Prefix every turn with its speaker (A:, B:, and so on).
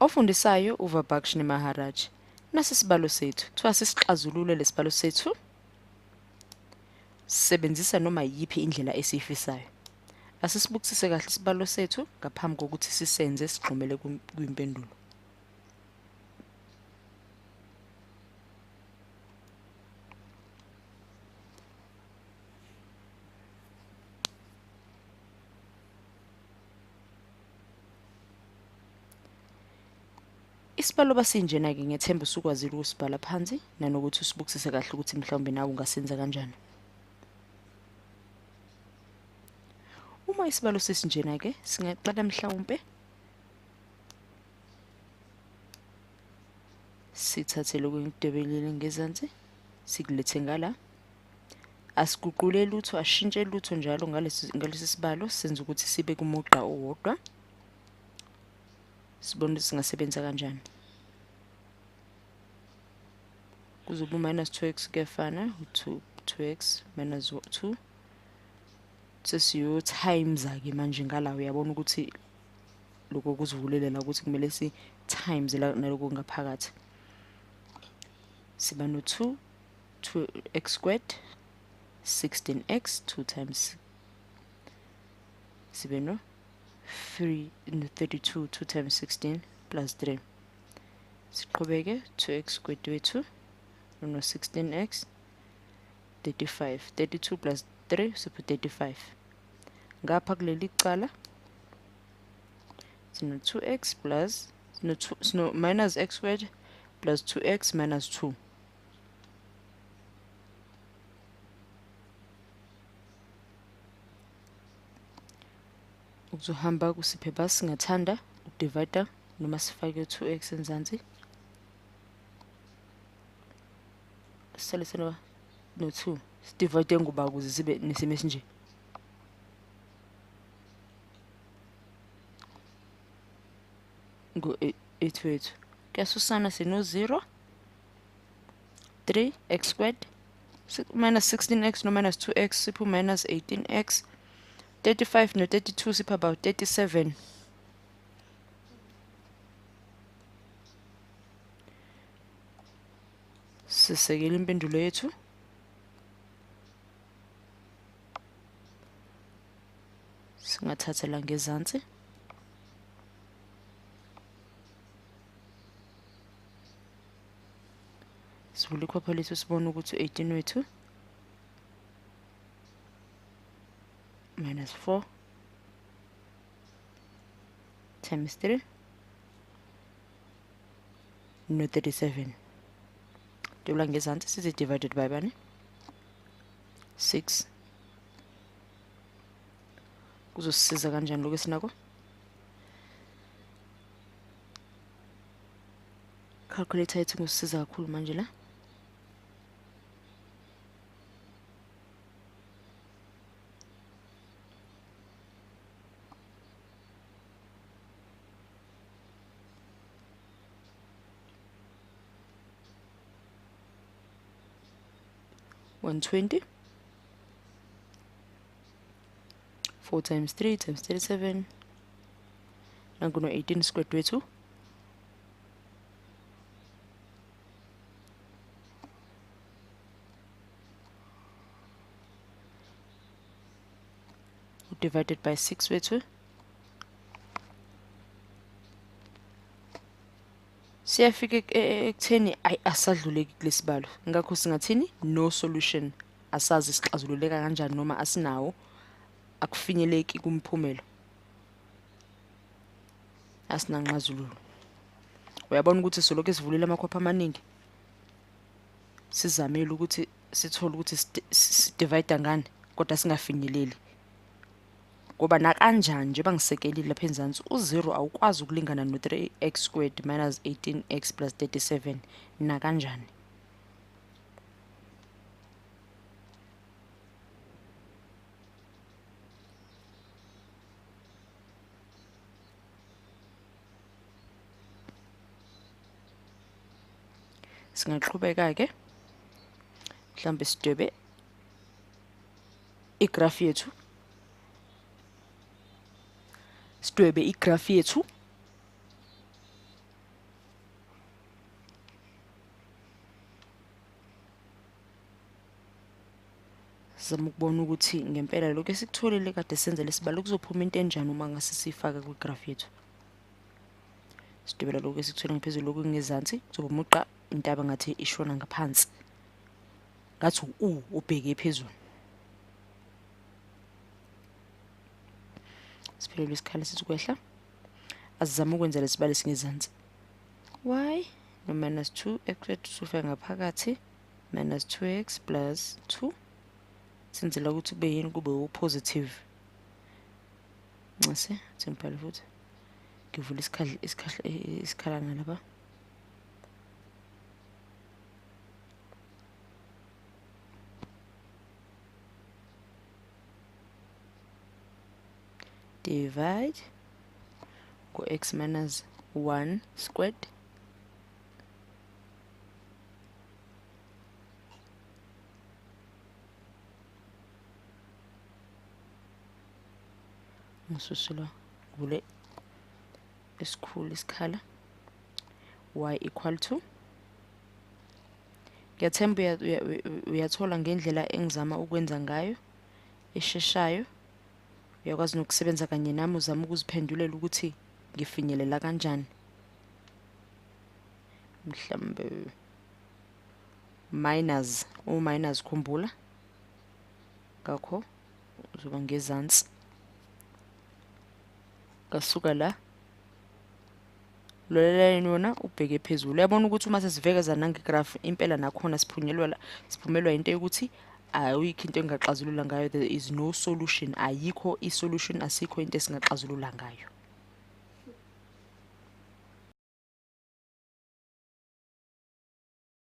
A: Ofundisayo uVabakshini Maharaj. Nasi isibalo sethu. Kuthiwa sisixazulule lesibalo sethu. Sisebenzisa noma yiphi indlela esiyifisayo. Asisibukisise kahle isibalo sethu ngaphambi kokuthi sisenze sigxumele kwimpendulo. Isibalo basinjena-ke, ngiyethemba usukwazile ukusibhala phansi nanokuthi usibukisise kahle ukuthi mhlawumbe nawe ungasenza kanjani. Uma isibalo sesinjena-ke, singaqala mhlawumpe sithathe lokhu engikudwebelile ngezansi sikulethe ngala. Asiguqule lutho, ashintshe lutho njalo ngalesi sibalo, senze ukuthi sibe kumugqa owodwa. Sibone ukuthi singasebenza kanjani. Kuzoba minus 2x kuyafana 2x minus 2. Sesiyo times ke manje ngala, uyabona ukuthi lokho kuzivulelela ukuthi kumele si times la naloko ngaphakathi. Siba no 2 2x squared 16x 2 times sibe no 3 no 32 2 times 16 plus 3. Siqhubeke 2x squared wethu no 16x 35 32 plus 3 sipho 35. Ngapha kuleli cala sino 2x plus sino 2 sino minus x squared plus 2x minus 2. Ukuzohamba kusiphe basi singathanda ukudivide noma sifake 2x enzansi. Sele sino no 2 sidivide ngoba ukuze sibe nesimo esinje. Ngo 8 wethu kuyasusana sino 0 3x squared minus 16x no minus 2x sipho minus 18x 35 no 32 sipho about 37. Sisekela impendulo yethu. Singathatha la ngezansi. Sivule ikhwapha lethu sibone ukuthi u-18 wethu minus 4 times 3 no 37. Dwebula ngezansi sithi divided by bani? 6. Kuzosisiza kanjani lokho esinako? Calculator yethu ngosisiza kakhulu manje la. (120) 4 times 3 times 37 nangu no 18 squared wethu. Divided by 6 wethu. Siyafika ekutheni ayi asadluleki kulesibalo. Ngakho singathini? No solution. Asazi sixazululeka kanjani noma asinawo, akufinyeleki kumphumelo. Asinanxazululo. Uyabona ukuthi solokhu sivulile amakhwapha amaningi. Sizamile ukuthi sithole ukuthi sidivide ngani kodwa singafinyeleli. Ngoba nakanjani nje bangisekelile lapha enzansi u0 awukwazi ukulingana no 3x squared minus 18x plus 37 nakanjani. Singaqhubeka ke mhlambe sidwebe igraph yethu. Sidwebe igraph yethu. Sizama ukubona ukuthi ngempela lokhu esikutholile kade senza lesibalo kuzophuma into enjani uma ngase siyifake kwigraph yethu. Sidwebela lokhu esikuthole ngaphezulu, lokhu ngezansi kuzoba umugqa, intaba ngathi ishona ngaphansi, ngathi u ubheke phezulu. Siphelelwe isikhala sithi kwehla. Asizame ukwenza lesibalo esingezansi. Y no minus 2x wethu sufika ngaphakathi minus 2x plus 2, senzela ukuthi kube yini, kube u-positive. Ncese sengibhale futhi ngivula isikhalana lapha. Divide ngo-x minus 1 squared ngisuselwa ngivule esikhulu isikhala y equal to. Ngiyathemba uyathola ngendlela engizama ukwenza ngayo esheshayo. Uyakwazi nokusebenza kanye nami uzama ukuziphendulela ukuthi ngifinyelela kanjani. Mhlambe minus, u-minus khumbula, ngakho uzoba ngezansi. Ngasuka la lo wona ubheke phezulu. Uyabona ukuthi uma sesivekeza nangegraph impela nakhona siphumelwa into yokuthi ayikho into engaxazulula ngayo. There is no solution, ayikho i-solution, asikho into esingaxazulula ngayo.